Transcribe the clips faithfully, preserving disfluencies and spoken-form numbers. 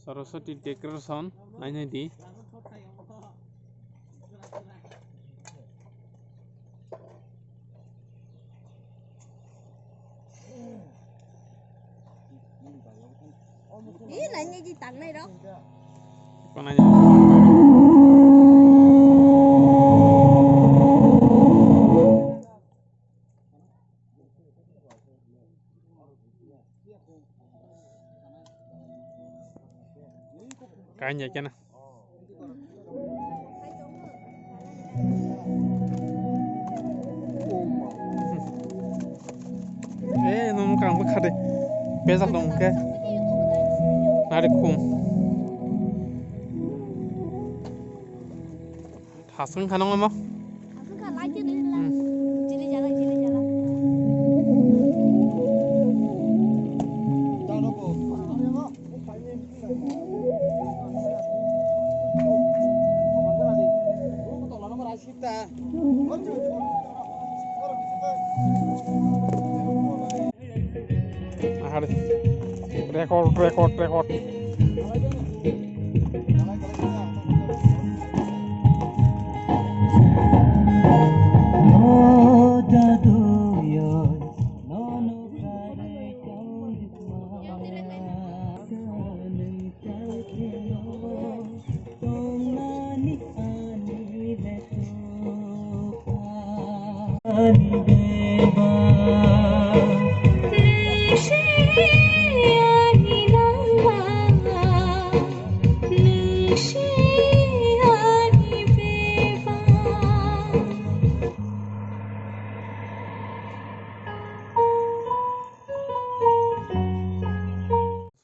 Saraswati Decoration nainai di. Ih, nainai di tangnai rok. Konai. Kanya kena. Eh, nung kang bwkha de. Bejak dong ke. Nari khum. Thasung kha nang omo. Thasung kha, lai khe nini la. Hmm. Chili jala, chili jala. Ahare. Record, record, record.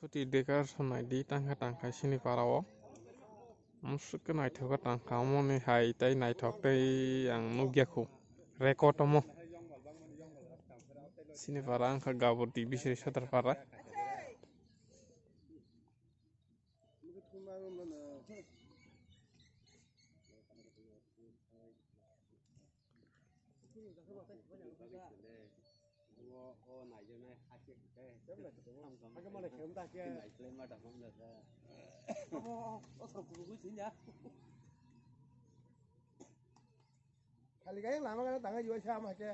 Suti dekar sonai di tangkha tangkha sini para o. Musuk khe naithok khe tangkha omo ni hai tei naithok tei ang nukya khu record omo. Sini para wngkha Gabur T V Sri Sodor para. Khali kaya lama kana tanga yuwa sa ma ke.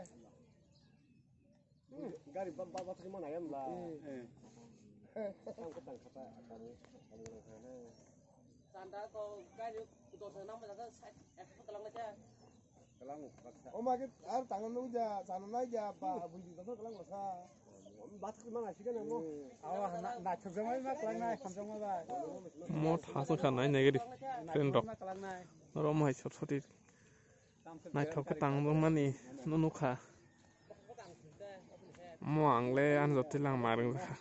Gari ba, ba, ba, thangma nai am la. Hmm. Tang ko tang khata, tang ko tang khata. Chanda ko gari dos na ma jaka side, ekso talang na cha. Kalang baksa. O ma ke ar tang no ja, chana nai ja, ba, bui di dos kalang baksa. Bat ko ma nai sikan mo. Hmm. Awa na, na chok jama ma kalang nai, kham jama ba. Mo thasu kha nai negative. Friend rok. Rom hai sot soti. Naithok khe tangjakmani no nukha. Mo ang le ani jotoi langma rwngjakha.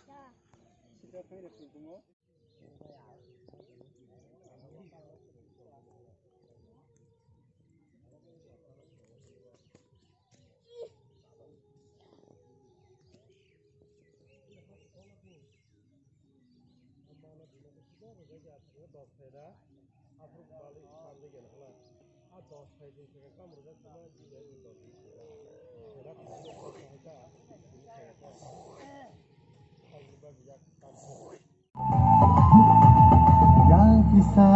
Yang kisa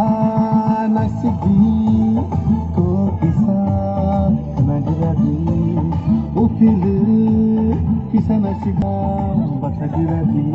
nasik di, ko kisa nagira di, upil kisa nasik di, bata gira di.